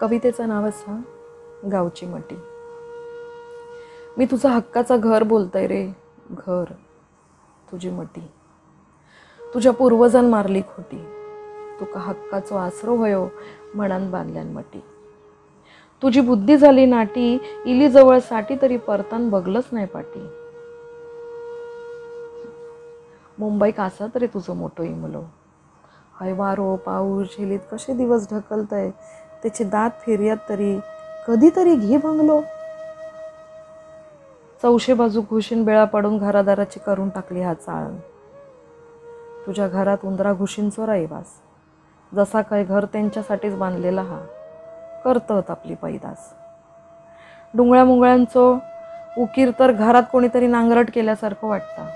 कवितेचं नाव असा गावची मटी। मी तुझा हक्काचा घर बोलतय रे घर, तुझी मटी। तुझ्या पूर्वजान मारली खोटी, तुका हक्काचो आसरो व्हयो म्हणान बांदल्यान मटी। तुझी बुद्धी झाली नाटी, इली जवळ साठी तरी परतान बघलंच नाही पाटी। मुंबईक आसा तरी तुझो मोठो इमलो, हय वारो पाऊस झेलीत कशे दिवस ढकलतय, त्याचे दात फिरयात तरी कधीतरी घे भंगलो। चौशे बाजू घुशीन बेळा पडून घरादाराची करून टाकली हा चाळण। तुझ्या घरात उंदरा घुशींचो रहिवास, जसा काय घर त्यांच्यासाठीच बांधलेला हा, करतत आपली पैदास। डुंगळ्या मुंगळ्यांचो उकीर तर घरात कोणीतरी नांगरट केल्यासारखं वाटतं।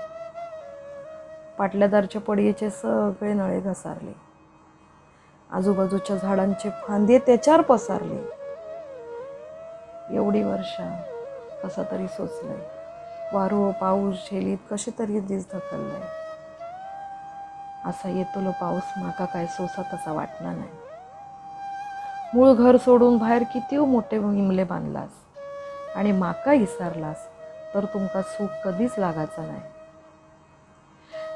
पाटल्यादारच्या पडयेचे सगळे नळे घसारले, आजूबाजूच्या झाडांचे फांदे त्याच्यावर पसारले। एवढी वर्षा कसा तरी सोचलंय, वारो पाऊस झेलीत कसे तरी दिस ढकललंय। असा येतलो पाऊस माका काय सोसा तसा वाटणार नाही। मूळ घर सोडून बाहेर किती मोठे इमले बांधलास आणि माका इसारलास तर तुमका सुख कधीच लागायचं नाही।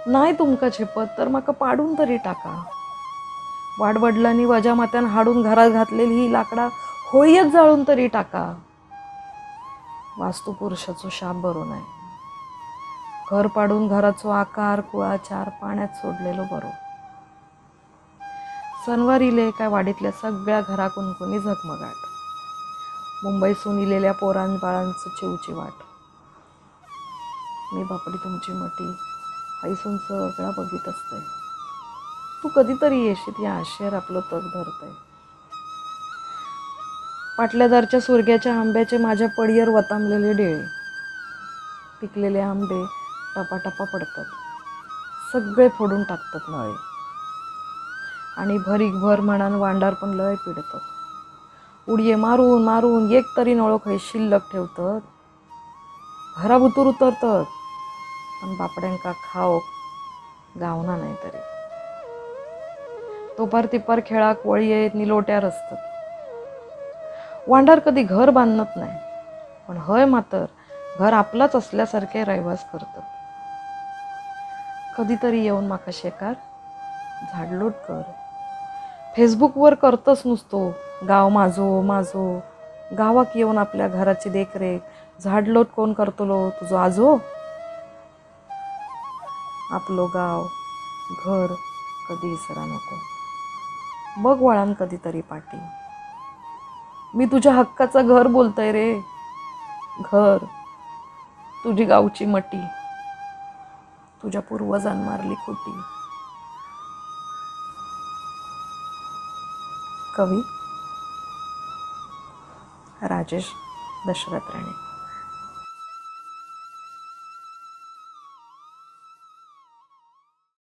नाही तुमका झेपत तर माका पाडून तरी टाका। वाडवडिलांनी वजा मात्यान हाडून घरात घातलेली ही लाकडा होळीत जाळून तरी टाका। वास्तुपुरुषाचो शाप बरो नाही, घर पाडून घराचो आकार कुळाचार पाण्यात सोडलेलो बरो। सणवार इले काय वाडीतल्या सगळ्या घरा कुणकुणी झगमगाट, मुंबईसून इलेल्या पोरांबाळांचं चिवची वाट। मी बापडी तुमची मटी हैसून सगळा बघित असतंय, तू कधीतरी येशीत या आशेर आपलं तग धरतंय। पाटल्यादारच्या सुरग्याच्या आंब्याचे माझ्या पडियर वतांबलेले डेळे, पिकलेले आंबे टपाटपा पडतात, सगळे फोडून टाकतात नळे। आणि भरीक भर म्हणान वांडार पण लय पिडतात, उडये मारून मारून एक तरी नळो खंय शिल्लक ठेवतात, घराभुतूर उतरतात पण बापड्यांका खाओ गावना नाही तरी। तोपार तिपार खेळाक वळयेत निलोट्यार असतात। वांडार कधी घर बांधत नाही पण हय मातर घर आपलाच असल्यासारखे रहिवास करतात। कधीतरी येऊन माका शेकार झाडलोट कर, फेसबुकवर करतच नुसतो गाव माझो माझो, गावाक येऊन आपल्या घराची देखरेख झाडलोट कोण करतलो तुझो आजो। आपलो गाव घर कधी इसरा नको, बघ वळान कधीतरी पाटी। मी तुझ्या हक्काचं घर बोलतय रे घर, तुझी गावची मटी, तुझ्या पूर्वजान मारली खोटी। कवी राजेश दशरथ राणे।